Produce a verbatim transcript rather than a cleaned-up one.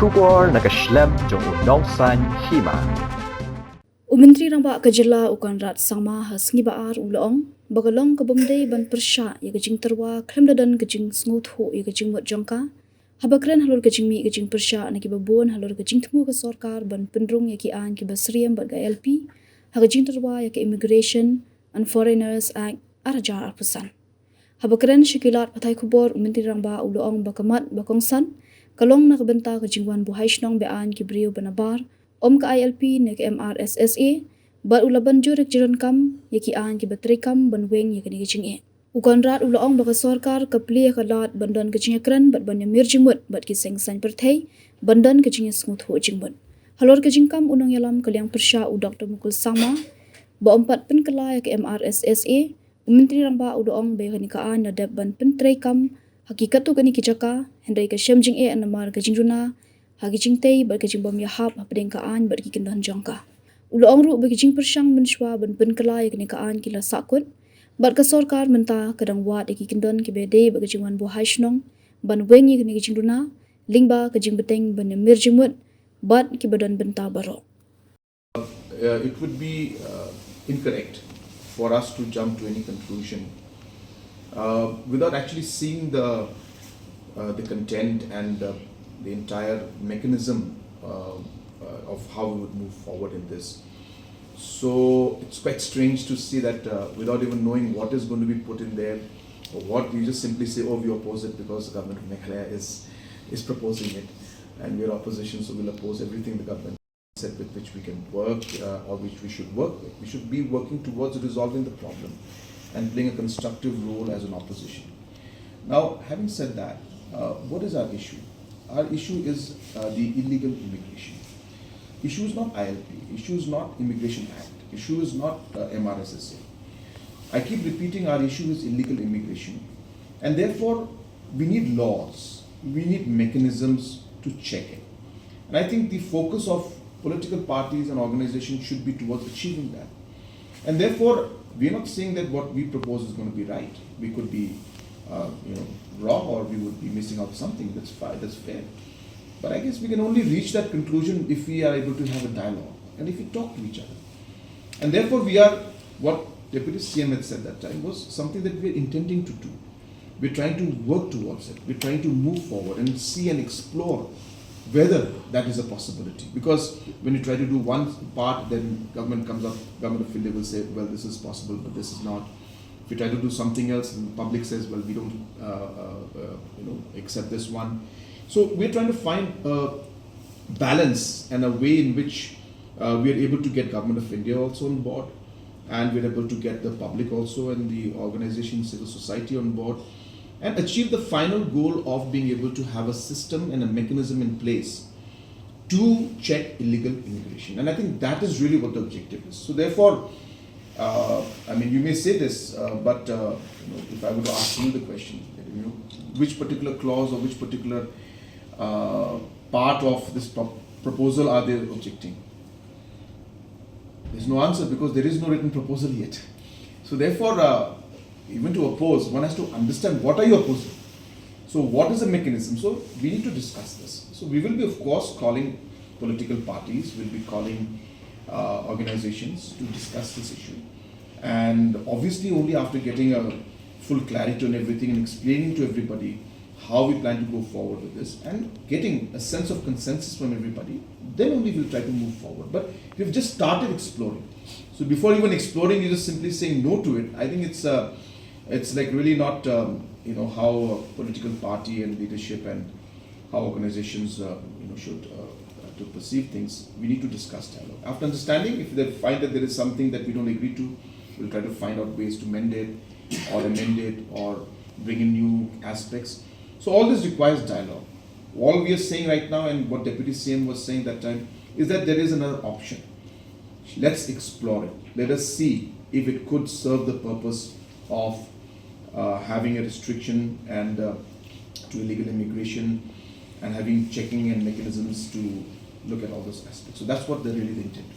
Khubor na ka shlem jong u nongsaiñ hima. U Myntri Rangbah ka jylla u Conrad Sangma ha sngi ba ar u la ong ba ka long ka bym dei ban pyrshah ïa ka jingtyrwa khlem da don ka jingsngewthuh ïa ka jingmut jong ka, haba kren halor ka jingmih ka jingpyrshah na kiba bun halor ka jingthmu ka sorkar ban pynrung ïa ki aiñ kiba syriem bad ka I L P ha ka jingtyrwa ïa ka Immigration and Foreigners Act ar hajar arphew san. Haba kren sha ki lad pathai khubor, u Myntri Rangbah u la ong ba ka mat ba kongsan ka long na ka bynta ka jingwan buhai shnong be-aiñ ki briew ba nabar, ym ka I L P ne ka M R S S A, bad u la ban jur ïa ka jingdonkam ïa ki aiñ kiba treikam ban weng ïa kane ka jingeh. U Conrad u la ong ba ka sorkar ka plie ïa ka lad ban don ka jingïakren bad ban ïamir jingmut bad ki seng saiñ pyrthei ban don ka jingïasngewthuh jingmut. Halor ka jingkam u nongïalam ka liang pyrshah u Doctor Mukul Sangma ba ym pat pynkylla ïa ka M R S S A, u Myntri Rangbah u la ong ba ïa kane ka aiñ la dep ban pyntreikam ha ki katto katne ki jaka, hynrei ka shem jingeh namar ka jingduna ha ki jingtei bad ka jingbym ïahap hapdeng ka aiñ bad ki kyndon jong ka. U la ong ruh ba ki jingpyrshang mynshuwa ban pynkylla ïa kane ka aiñ ki la sahkut, bad ka sorkar mynta ka dang wad ïa ki kyndon kiba dei bad ka jingwan buhai shnong ban weng ïa kane ka jingduna, lyngba ka jingbteng ban ïamir jingmut bad kiba don bynta baroh. Uh, it would be uh, incorrect for us to jump to any conclusion uh, without actually seeing the uh, the content and uh, the entire mechanism uh, uh, of how we would move forward in this. So it's quite strange to see that uh, without even knowing what is going to be put in there or what, you just simply say, "Oh, we oppose it because the government of Meghalaya is is proposing it, and we're opposition, so we'll oppose everything the government." With which we can work uh, or which we should work with. We should be working towards resolving the problem and playing a constructive role as an opposition. Now, having said that, uh, what is our issue? Our issue is uh, the illegal immigration. Issue is not I L P, issue is not Immigration Act, issue is not uh, M R S S A. I keep repeating our issue is illegal immigration, and therefore we need laws, we need mechanisms to check it. And I think the focus of political parties and organizations should be towards achieving that. And therefore, we are not saying that what we propose is going to be right. We could be, uh, you know, wrong, or we would be missing out something. That's fine. That's fair. But I guess we can only reach that conclusion if we are able to have a dialogue and if we talk to each other. And therefore, we are what Deputy C M had said that time was something that we are intending to do. We're trying to work towards it. We're trying to move forward and see and explore whether that is a possibility. Because when you try to do one part, then government comes up, government of India will say, "Well, this is possible, but this is not." If you try to do something else, and the public says, "Well, we don't, uh, uh, uh, you know, accept this one." So we're trying to find a balance and a way in which uh, we are able to get government of India also on board, and we're able to get the public also and the organization, civil society on board, and achieve the final goal of being able to have a system and a mechanism in place to check illegal immigration. And I think that is really what the objective is. So therefore, uh, I mean, you may say this, uh, but uh, you know, if I were to ask you the question, you know, which particular clause or which particular uh, part of this pro- proposal are they objecting? There's no answer because there is no written proposal yet. So therefore, uh, even to oppose, one has to understand what are you opposing. So what is the mechanism? So we need to discuss this. So we will be, of course, calling political parties, we'll be calling uh, organizations to discuss this issue. And obviously, only after getting a full clarity on everything and explaining to everybody how we plan to go forward with this and getting a sense of consensus from everybody, then only we'll try to move forward. But we've just started exploring. So before even exploring, you're just simply saying no to it. I think it's uh, it's like really not um, you know how a political party and leadership and how organizations uh, you know should uh, uh, to perceive things. We need to discuss dialogue. After understanding, if they find that there is something that we don't agree to, we'll try to find out ways to mend it or amend it or bring in new aspects. So all this requires dialogue. All we are saying right now, and what Deputy C M was saying that time, is that there is another option. Let's explore it. Let us see if it could serve the purpose of uh, having a restriction and uh, to illegal immigration and having checking and mechanisms to look at all those aspects. So that's what the really the intent